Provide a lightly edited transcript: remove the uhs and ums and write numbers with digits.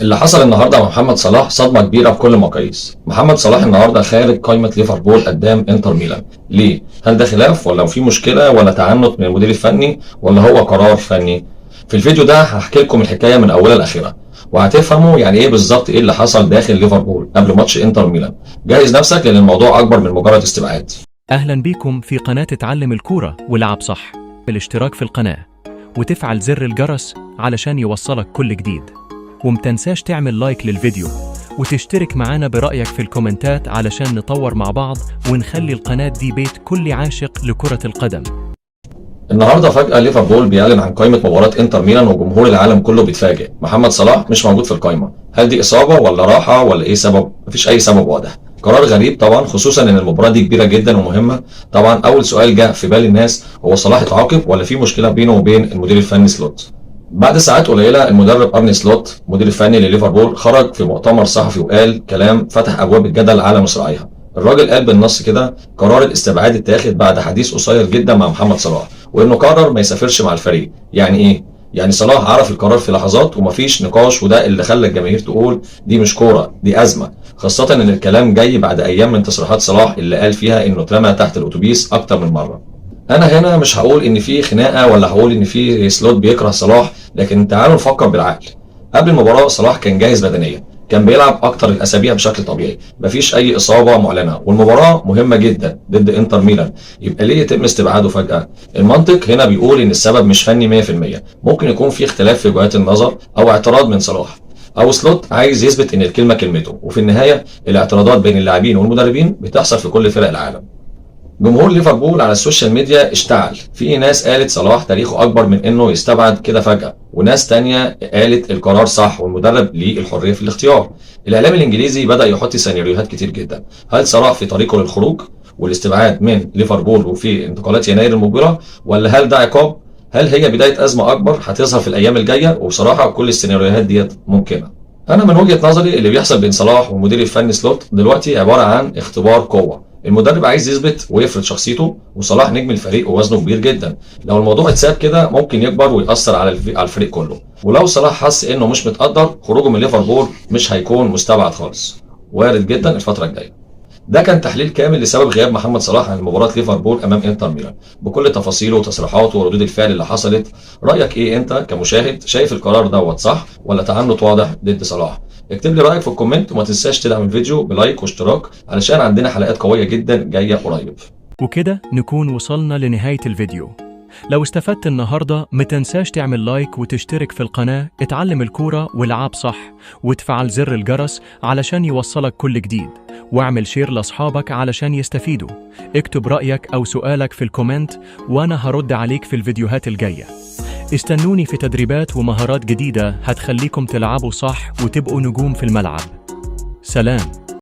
اللي حصل النهارده مع محمد صلاح صدمة كبيرة بكل المقاييس. محمد صلاح النهارده خارج قائمة ليفربول قدام انتر ميلان. ليه؟ هل ده خلاف ولا في مشكلة ولا تعنت من المدير الفني ولا هو قرار فني؟ في الفيديو ده هحكي لكم الحكاية من اولها لاخرها، وهتفهموا يعني ايه بالظبط ايه اللي حصل داخل ليفربول قبل ماتش انتر ميلان. جهز نفسك لان الموضوع اكبر من مجرد استبعاد. أهلا بيكم في قناة اتعلم الكورة والعب صح. الاشتراك في القناة وتفعل زر الجرس علشان يوصلك كل جديد، ومتنساش تعمل لايك للفيديو وتشترك معانا برأيك في الكومنتات علشان نطور مع بعض ونخلي القناة دي بيت كل عاشق لكرة القدم. النهارده فجأة ليفربول بيعلن عن قائمة مباراة انتر ميلان، وجمهور العالم كله بيتفاجئ. محمد صلاح مش موجود في القائمة. هل دي إصابة ولا راحة ولا إيه سبب؟ مفيش أي سبب واضح. قرار غريب طبعا، خصوصا إن المباراة دي كبيرة جدا ومهمة. طبعا أول سؤال جه في بال الناس، هو صلاح اتعاقب ولا في مشكلة بينه وبين المدير الفني سلوت؟ بعد ساعات قليلة المدرب أرني سلوت، المدير الفني لليفربول، خرج في مؤتمر صحفي وقال كلام فتح أبواب الجدل على مصراعيها. الراجل قال بالنص كده: قرار الاستبعاد اتاخد بعد حديث قصير جدا مع محمد صلاح، وانه قرر ما يسافرش مع الفريق. يعني ايه؟ يعني صلاح عرف القرار في لحظات ومفيش نقاش، وده اللي خلى الجماهير تقول دي مش كوره، دي ازمه، خاصة ان الكلام جاي بعد ايام من تصريحات صلاح اللي قال فيها انه اترمى تحت الاتوبيس اكتر من مره. انا هنا مش هقول ان في خناقه ولا هقول ان في سلوت بيكره صلاح، لكن تعالوا نفكر بالعقل. قبل المباراة صلاح كان جاهز بدنيا، كان بيلعب اكتر الاسابيع بشكل طبيعي، مفيش اي اصابه معلنه، والمباراة مهمة جدا ضد انتر ميلان. يبقى ليه يتم استبعاده فجاة؟ المنطق هنا بيقول ان السبب مش فني 100%. ممكن يكون في اختلاف في وجهات النظر او اعتراض من صلاح، او سلوت عايز يثبت ان الكلمة كلمته. وفي النهاية الاعتراضات بين اللاعبين والمدربين بتحصل في كل فرق العالم. جمهور ليفربول على السوشيال ميديا اشتعل. في ناس قالت صلاح تاريخه اكبر من انه يستبعد كده فجأة، وناس تانية قالت القرار صح والمدرب ليه الحرية في الاختيار. الاعلام الانجليزي بدأ يحط سيناريوهات كتير جدا. هل صلاح في طريقه للخروج والاستبعاد من ليفربول وفي انتقالات يناير المقبلة، ولا هل ده عقاب؟ هل هي بداية أزمة أكبر هتظهر في الأيام الجاية؟ وبصراحة كل السيناريوهات ديت ممكنة. أنا من وجهة نظري اللي بيحصل بين صلاح والمدير الفني سلوت دلوقتي عبارة عن اختبار قوة. المدرب عايز يثبت ويفرض شخصيته، وصلاح نجم الفريق ووزنه كبير جدا. لو الموضوع اتساب كده ممكن يكبر ويأثر على الفريق كله. ولو صلاح حس انه مش متقدر، خروجه من ليفربول مش هيكون مستبعد خالص، وارد جدا الفترة الجاية. ده كان تحليل كامل لسبب غياب محمد صلاح عن مباراة ليفربول امام انتر ميلان بكل تفاصيله وتصريحاته وردود الفعل اللي حصلت. رايك ايه انت كمشاهد؟ شايف القرار دوت صح ولا تعنت واضح ضد صلاح؟ اكتب لي رايك في ال comment، وما تنساش تدعم الفيديو ب like واشتراك علشان عندنا حلقات قوية جدا جاية قريب. وكده نكون وصلنا لنهاية الفيديو. لو استفدت النهاردة متنساش تعمل لايك وتشترك في القناة اتعلم الكورة والعب صح، وتفعل زر الجرس علشان يوصلك كل جديد، واعمل share لأصحابك علشان يستفيدوا. اكتب رأيك أو سؤالك في ال comment وأنا هرد عليك في الفيديوهات الجاية. استنوني في تدريبات ومهارات جديدة هتخليكم تلعبوا صح وتبقوا نجوم في الملعب. سلام.